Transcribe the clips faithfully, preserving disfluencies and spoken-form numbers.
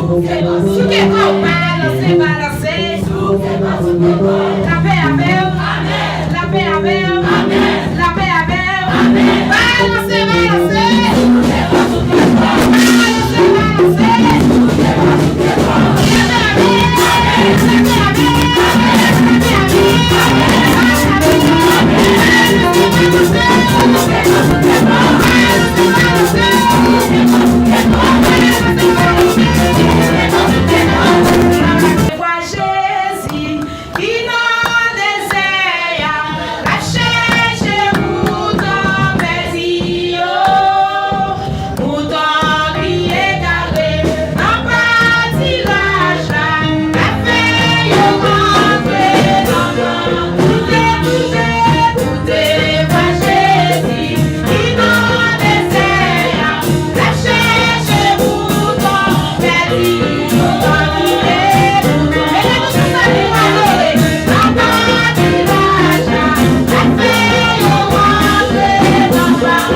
Souke kò w, balanse, balanse. Lapè avè w. Lapè avè w. Lapè avè w. Balanse, balanse. Balanse, balanse. Vwa Jezi ki nan dezè a, l ap chèche mouton pèdi yo. Mouton ki egare nan patiraj la, l ap fè yo rantre nan gran. Koute, koute, koute vwa Jezi ki nan dezè a, l ap chèche mouton pèdi yo. Mete tout sa ki adore nan patiraj la, l ap fè yo rantre nan gran.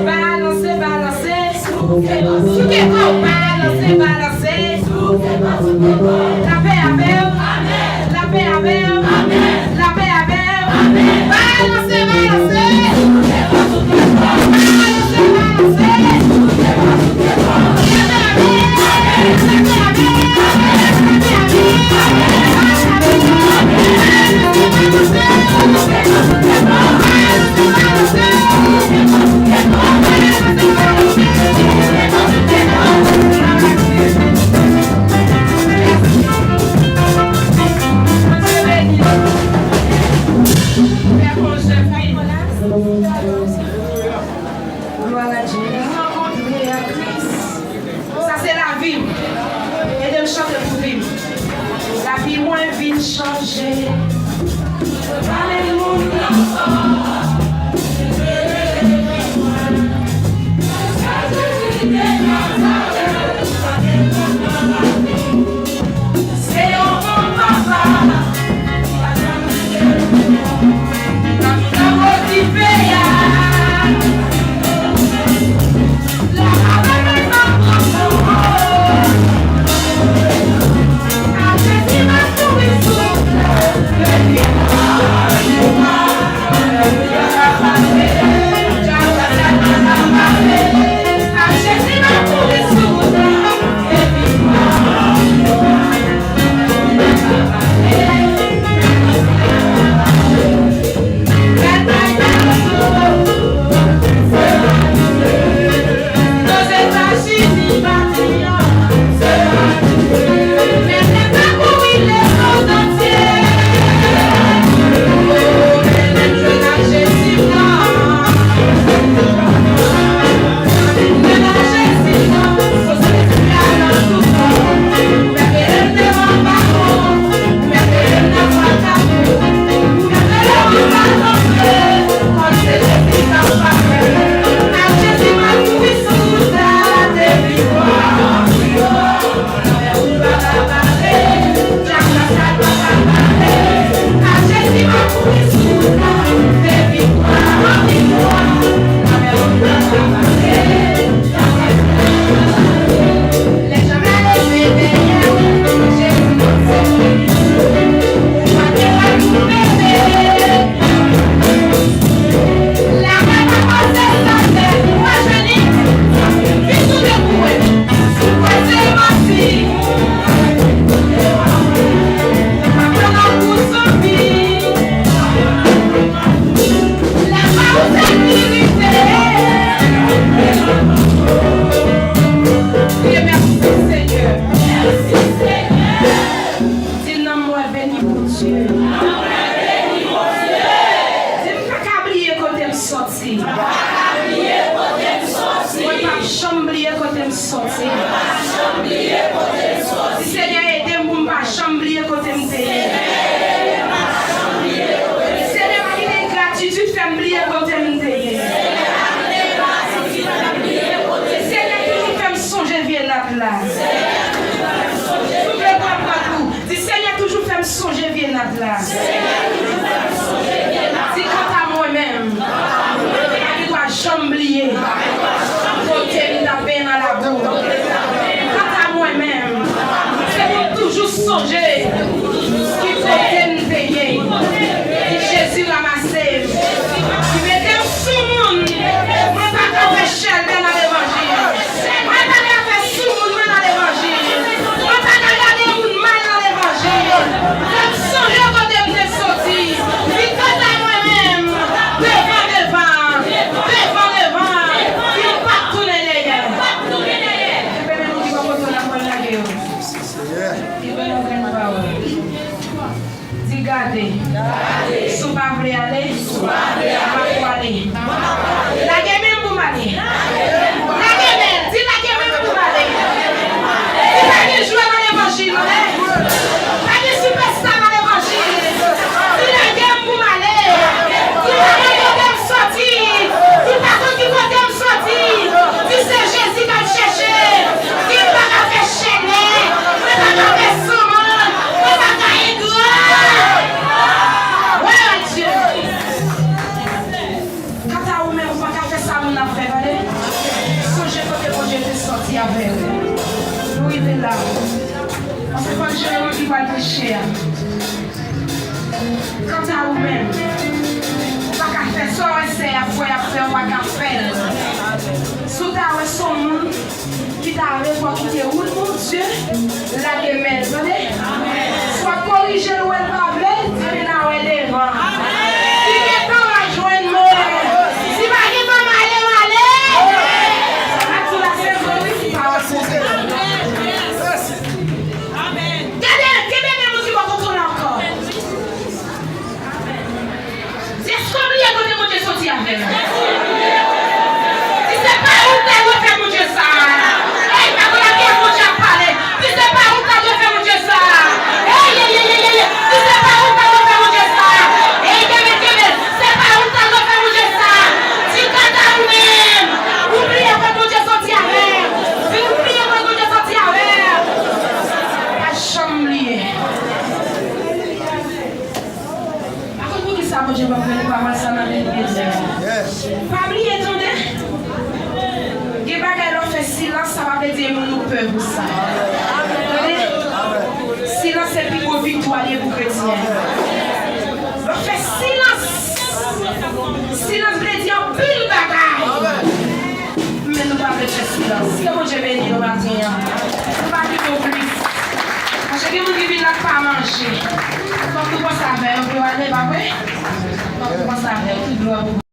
Balanse, balanse. Souke kò w, balanse, balanse. Lapè avè w. Lapè avè w. Lapè avè w. Balanse, balanse. Balanse, balanse. Glwa a Dye. Rankontre ak Kris. Sa se lavi m. Ede m chante pou vi m. Lavi mwen vin chanje. Alelouya. Se yon bon papa. Di nanm mwen beni Bondye. Di m pa ka bliye kote m soti. Mwen p ap janm bliye kote m soti. Senyè, ede m pou m pa janm bliye kote m te ye. Senyè, pa kite engratitid fè m bliye kote m te ye. Senyè, toujou fè m sonje vye nat la. Souple pou ap bat ou. Di, Senyè, toujou fè m sonje vye nat la. Di, kanta mwen menm, m pa gen dwa janm bliye kote m t ap benyen nan labou. Kanta mwen menm, se pou m toujou sonje ki kote m te ye. Di, Jezi ranmase m. Li mete m sou moun. Mwen pa ka fè chèlbè nan levanjil. Mwen pa ka fè sou moun mwen nan levanjil. Mwen pa ka gade moun mal nan levanjil. Fè m sonje kote m te soti. Di kanta mwen menm, devan, devan, devan, devan, di m p ap tounen dèyè. Kenbe men moun ki bò kote w la, mwen lage yo. Kenbe yon grenn pawòl. Sa moun ap fè, tande. Sonje kote Bondye te sòti avè w. Nou rive la. Paske fòk Jeremi ki pral preche a. Kanta ou menm, ou pa ka fè sa w wè sè y ap fè, y ap fè, ou pa ka fè l. Si w ta wè s on moun ki ta vle fò w kite wout Bondye, lage men l, tande. Swa korije l, wè l pa vle, di men a wè devan. Si gen tan, w a jwenn mwen. Si pa gen tan, m ale, m ale. Sa pa di la se vre, wi, ki pawòl Bondye. Gade, gen de moun ki poko tounen ankò. Di, èske w bliye kote Bondye soti avè w? Di, se pa ou k ta dwe fè Bondye sa. Ey, pa konn a kiyès Bondye ap pale. Di, se pa ou k ta dwe fè Bondye sa. Ey, ey, ey, ey, ey. Di, se pa ou k ta dwe fè Bondye sa. Ey, kenbe, kenbe. Se pa ou k ta dwe fè Bondye sa. Di, kanta ou menm. Ou bliye kote Bondye soti avè w. Di, ou bliye kote Bondye soti avè w. Pa janm bliye. Pa konn poukisa Bondye p ap fè nou pawòl sa nan men nou bezwen. Pa bliye, tande. Gen bagay lè w fè silans, sa pa vle di e moun ou pè pou sa. Tande. Silans se pi gwo viktwa li ye pou kretyen. Lè w fè silans, silans vle di anpil bagay. Men nou pa vle fè silans. Ke Bondye beni nou maten an. Nou pa kite w plis. Paske gen moun ki vin la k pa manje. Fòk nou panse avè yo pou yo ale, pa vre? Fòk nou panse avè yo. Tout glwa pou